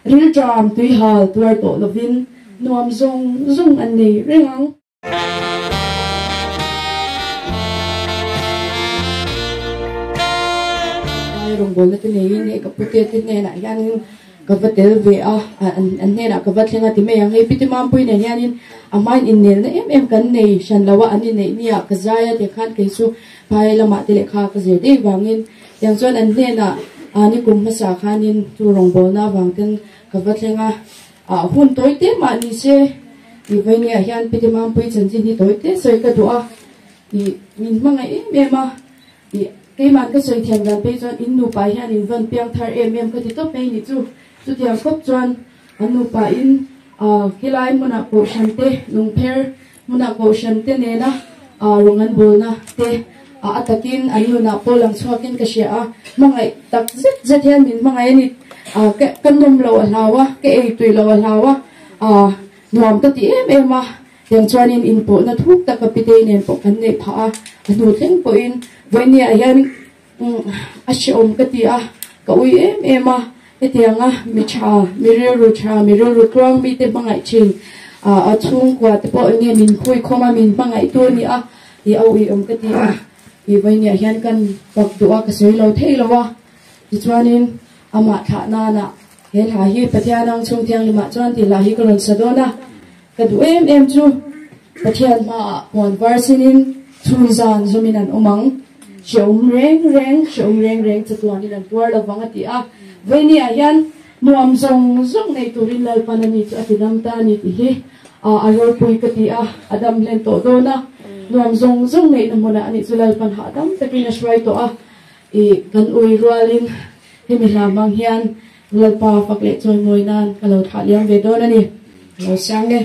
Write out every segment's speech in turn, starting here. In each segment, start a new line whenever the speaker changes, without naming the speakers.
Rilṭam tuihal tuar tawh lovin nuam zawng zawng an nei reng ang. Lai rawngbawlna te neiin hei ka pute te hnenah hianin ka va tel ve a, an hnenah ka va thleng a ti mai ang. Hei Pite Mampui nen hianin a hmain innelna em em kan nei hran lo a, an inneih nia ka zai a tikhan kei chu phai lamah te lehkha ka zir daih vangin tiang chuan an hnenah nikum hmasa khanin chu rawngbawlna avang ten ka va thleng a. Ah hun tawi te mah ni se i vawinia hian Pite Mampui chanchin hi tawi te sawi ka duh a, i min hmangaih em em a, i keimah ka sawi thiam dan phei chuan in nupa hian in van piang thar em em ka ti tawp mai ni chu. Chutiang khawp chuan an nupa in ah khilai hmunah kohhran te lungpher hmunah kohhran te nena ah rawn an bawlna te ah a takin an nunah pawh lang chhuakin ka hria a, hmangaih tak zet zet hian min hmangaih a ni. Ah ka ka nawm lo a hlau a, ka ei tui lo a hlau a, ah nuam ka ti em em a, tiang chuanin inpawhna thuk taka Pitei nen pawh kan neih phah a, a hnu thleng pawhin vawinia hian a hrehawm ka ti a, ka ui em em a, hetianga mi tha, mi rilru tha, mi rilru tluang mite hmangaih thin a chhungkua te pawh enge min khuikhawm a, min hmangaihtu a ni a tih a uiawm ka ti a, tih vawinia hian kan pak duh a, ka sawi lo thei lo a, tichuanin amah thlah nana he hla hi Pathian ang chhung thianghlimah chuan tih hla hi ka rawn sa dawn a, ka duh em em chu Pathian hmaah puan var sinin chhun zan zawmin an awm ang, hrehawm reng reng, hrehawm reng reng chatuanin an tuar lo vang a ti a, vawinia hian nuam zawng zawng nei turin Lalpan a ni chu a ti dam ta a ni tih hi a ropui ka ti a, a dam hlen tawh dawn a, nuam zawng zawng neihna hmunah a nih chu Lalpan hahdam takin a hruai tawh a, ih kan ui rualin hemi hla hmang hian Lalpa fak leh chawimawi nan ka lo thlah liam ve dawn a ni. Ka lo siang e.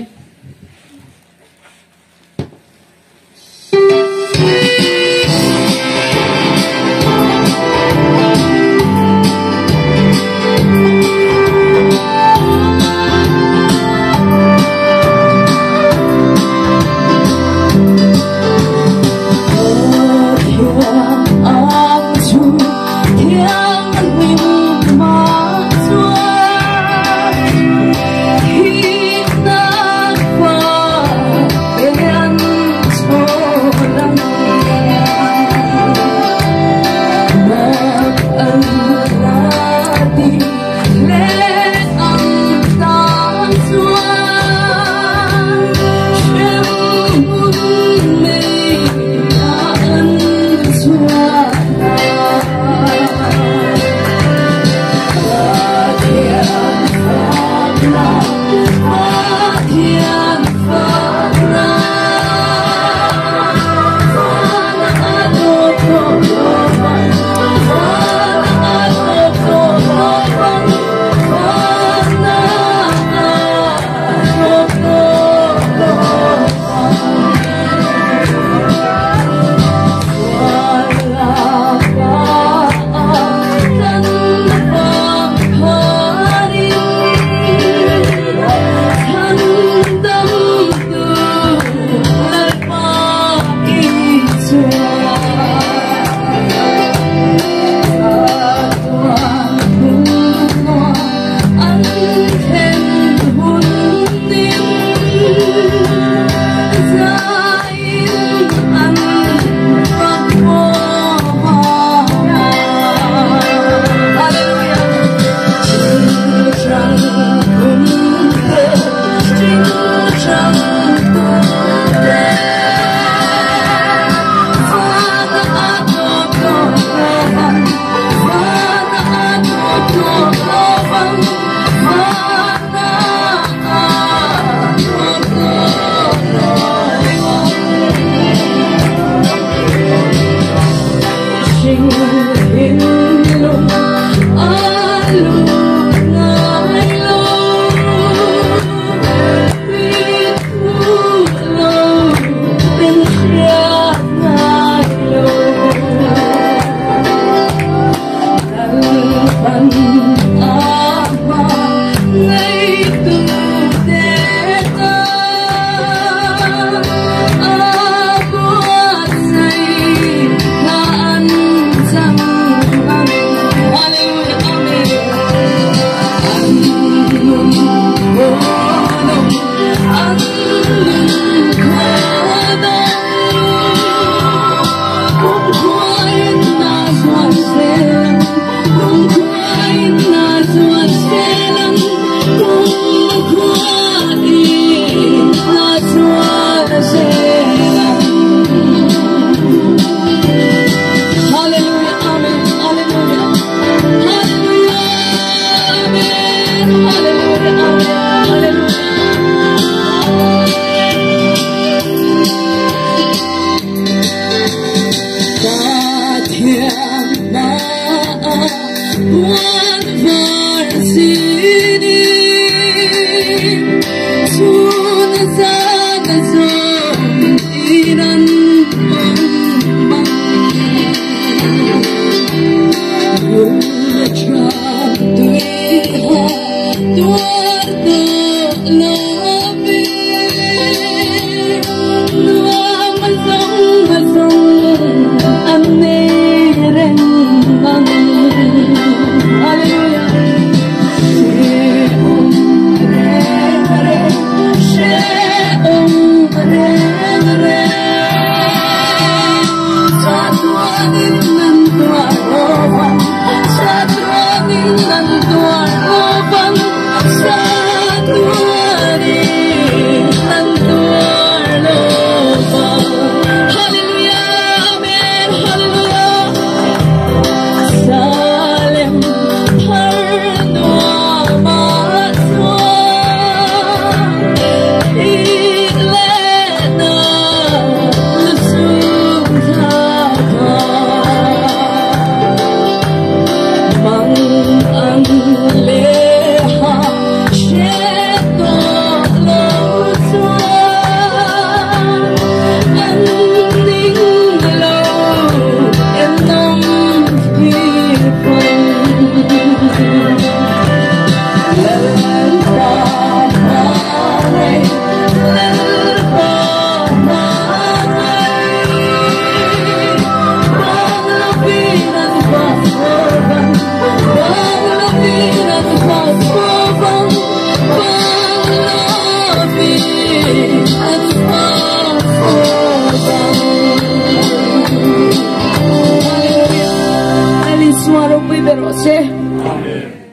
Isua ropui ber rawh se.